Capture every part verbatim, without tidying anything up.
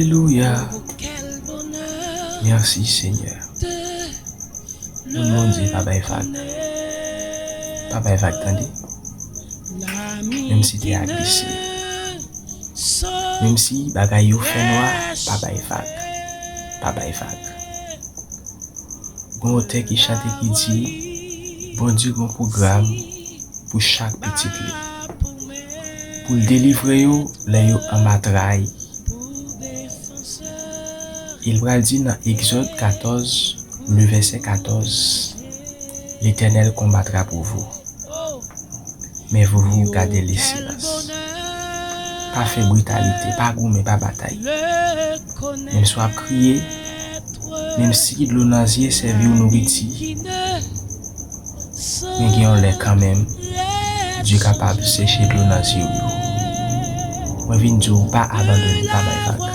Alelouya. Mèsi, Senyè. Moun Bondye pa bay vag. Pa bay vag, tande. Menm si tè a glise. Menm si bagay yo fè nwa, pa bay vag. Pa bay vag. Gon otè ki chante ki di, Bondye gon pwogram pou chak pitit li. Pou l delivre yo lè yo anba tray. E l pral di nan Egzòd katòz, le vèsè katòz, L'Éternel combattra pour vous. Mais vous, vous gardez le silence. Pa fè britalite, pa goumen, pa batay. Menm si w ap kriye, menm si dlo nan zye sèvi w nouriti, men gen yon lè kanmenm, Dye kapab seche dlo nan zye w yo. Mwen vin di w, pa abandone, pa bay vag.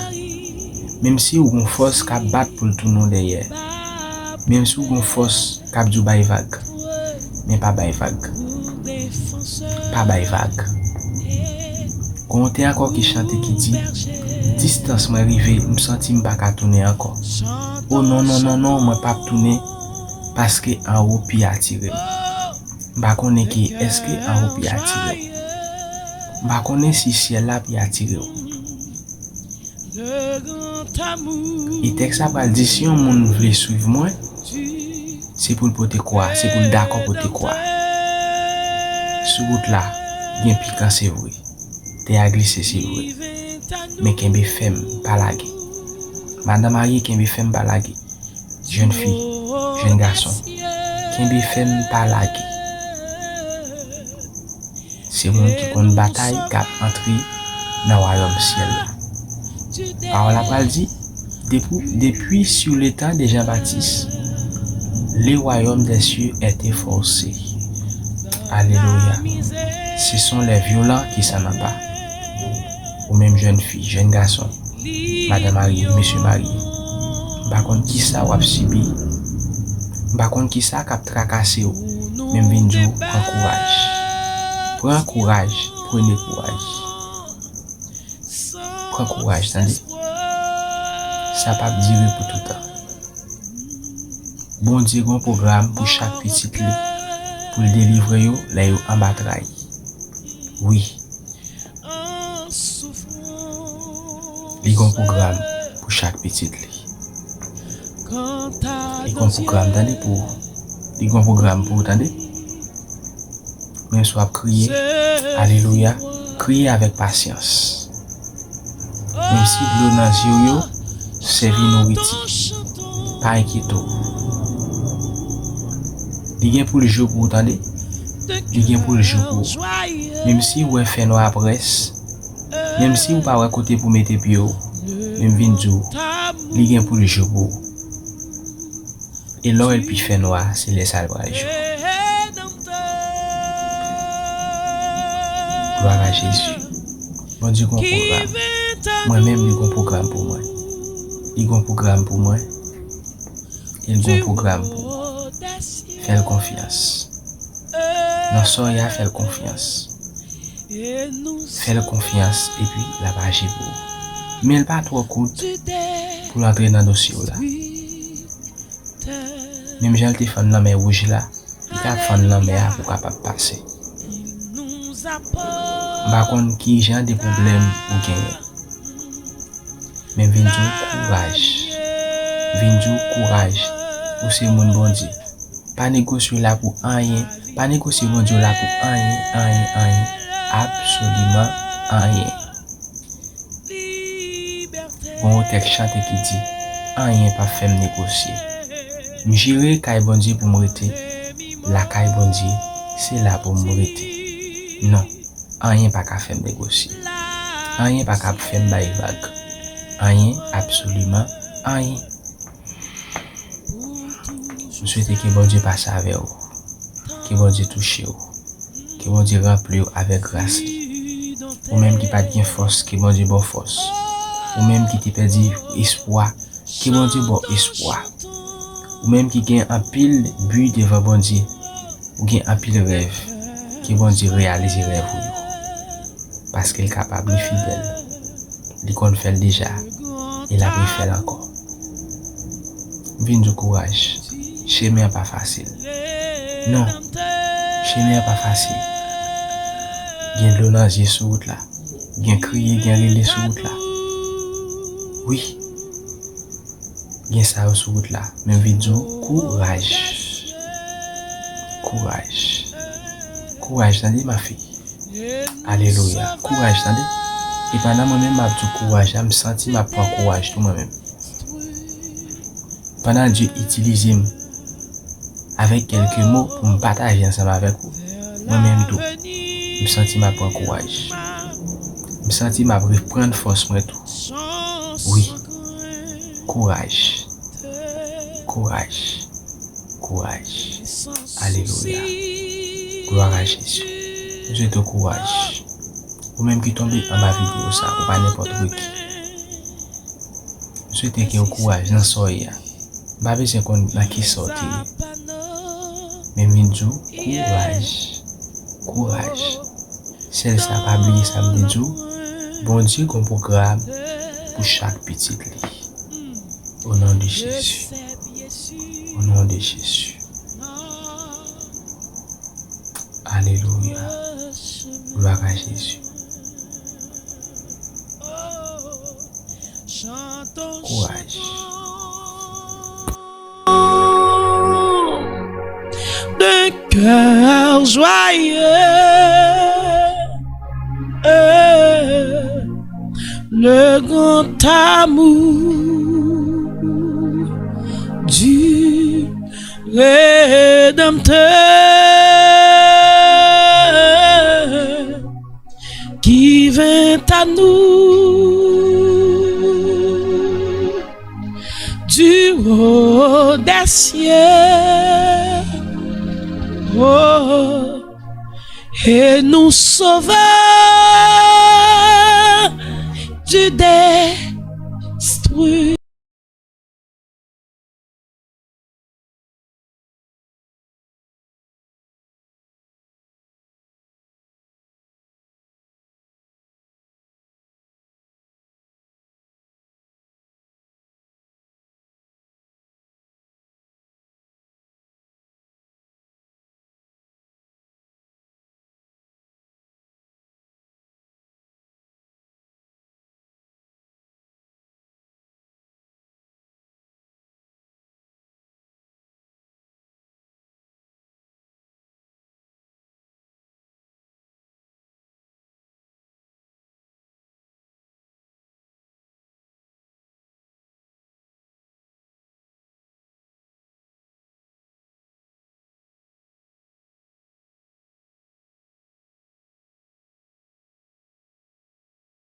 Menm si w gon fòs k ap bat pou l tounen w dèyè, menm si w gon fòs k ap di w bay vag, men pa bay vag. Pa bay vag. Gon yon tè ankò ki chante ki di, distans mwen rive, m santi m pa ka tounen ankò. O non, non, non, non, mwen p ap tounen, paske anwo pi atire m. M pa konnen ki èske anwo pi atire w. M pa konnen si syèl la pi atire w. E tèks la pral di, si yon moun vle swiv mwen, se pou l pote kwa, se pou l dakò pote kwa. Sou wout la, gen pikan, se vre. Tè a glise, se vre. Men kenbe fèm, pa lage. Madan marye, kenbe fèm, pa lage. Jèn fi, jèn gason, kenbe fèm, pa lage. Se moun ki konn batay k ap antre nan wayòm syèl la. Pawòl la pral di, depuis, depuis sur le temps de Jean-Baptiste, le royaume des cieux était forcé. Alelouya. Ce sont les violents qui s'en emparent. Ou menm jèn fi, jèn gason, madan marye, mesye marye, m pa konn kisa w ap sibi. M pa konn kisa k ap trakase w, men m vin di w, pran kouraj. Pran kouraj, prenez courage. Pran kouraj, tande. Sa p ap dire pou toutan. Bondye gon pwogram pou chak pitit li, pou l delivre yo lè yo anba tray. Wi. Li gon pwogram pou chak pitit li. Li gon pwogram, tande, pou ou. Li gon pwogram pou ou, tande. Menm si w ap kriye, alelouya, kriye avèk pasyans. Menm si dlo nan zye w yo sèvi nouriti, pa enkyete w. Li gen pou l jou pou ou, tande. Li gen pou l jou pou ou. Menm si w wè fènwa ap rès, menm si w pa wè kote pou mete pye w, men m vin di w, li gen pou l jou pou ou. E lè w wè l pi fènwa, se lè sa l pral jou. Glwa a Jezi. Bondye gon pwogram. Mwen menm, li gon pwogram pou mwen. Li gon pwogram pou mwen. E l gon pwogram pou ou. Fè l konfyans. Nan sòy a, fè l konfyans. Fè l konfyans, epi l ap aji pou ou. Men l pa twò kout pou l antre nan dosye w la. Menm jan l te fann lanmè wouj la, li ka fann lanmè a pou w kapab pase. M pa konn ki jan de pwoblèm ou genyen. Men vin di w kouraj. Vin di w kouraj. Ou se moun Bondye. Pa negosye w la pou anyen. Pa negosye Bondye w la pou anyen, anyen, anyen. Absoliman anyen. Gon yon tèks chante ki di, anyen p ap fè m negosye. M jire kay Bondye pou m rete. Lakay Bondye, se la pou m rete. Non. Anyen pa ka fè m negosye. Anyen pa ka fè m bay vag. Anyen, absoliman anyen. M swete ke Bondye pase avè w. Ke Bondye touche w. Ke Bondye ranpli w avèk gras li. Ou menm ki pa t gen fòs, ke Bondye ba w fòs. Ou menm ki te pèdi espwa, ke Bondye ba w espwa. Ou menm ki gen anpil bi devan Bondye, ou gen anpil rèv, ke Bondye reyalize rèv ou yo. Paske l kapab, li fidèl. Li konn fè l deja. e l ap refè l ankò. M vin di w kouraj. Chemen an pa fasil. Non, chemen an pa fasil. Gen dlo nan zye sou wout la. Gen kriye, gen rele sou wout la. Wi. Gen sa yo sou wout la. Men m vin di w kouraj. Kouraj. Kouraj, tande, ma fi. Alelouya. Kouraj, tande. E pandan mwen menm m ap di w kouraj la, m santi m ap pran kouraj tou mwen menm. Pandan Dye itilize m avèk kèlke mo pou m pataje ansanm avèk ou, mwen menm tou, m santi m ap pran kouraj. M santi m ap reprann fòs mwen tou. Wi. Kouraj. Kouraj. Kouraj. Alelouya. Glwa a Jezi. M swete w kouraj. Ou menm ki tonbe anba videyo sa, ou pa nenpòt ou ki. M swete ke w kouraj nan sa w ye a. M pa bezwen konn nan ki sa w te ye. Men m vin di w kouraj. Kouraj. Sèl sa, pa bliye sa m te di w. Bondye gon pwogram pou chak pitit li. O non de Jezi. O non de Jezi. Alelouya. Glwa a Jezi. Kouraj. D'un cœur joyeux, le grand amour du Rédempteur qui vint à nous du haut des cieux, oh, et nous sauva du destructeur.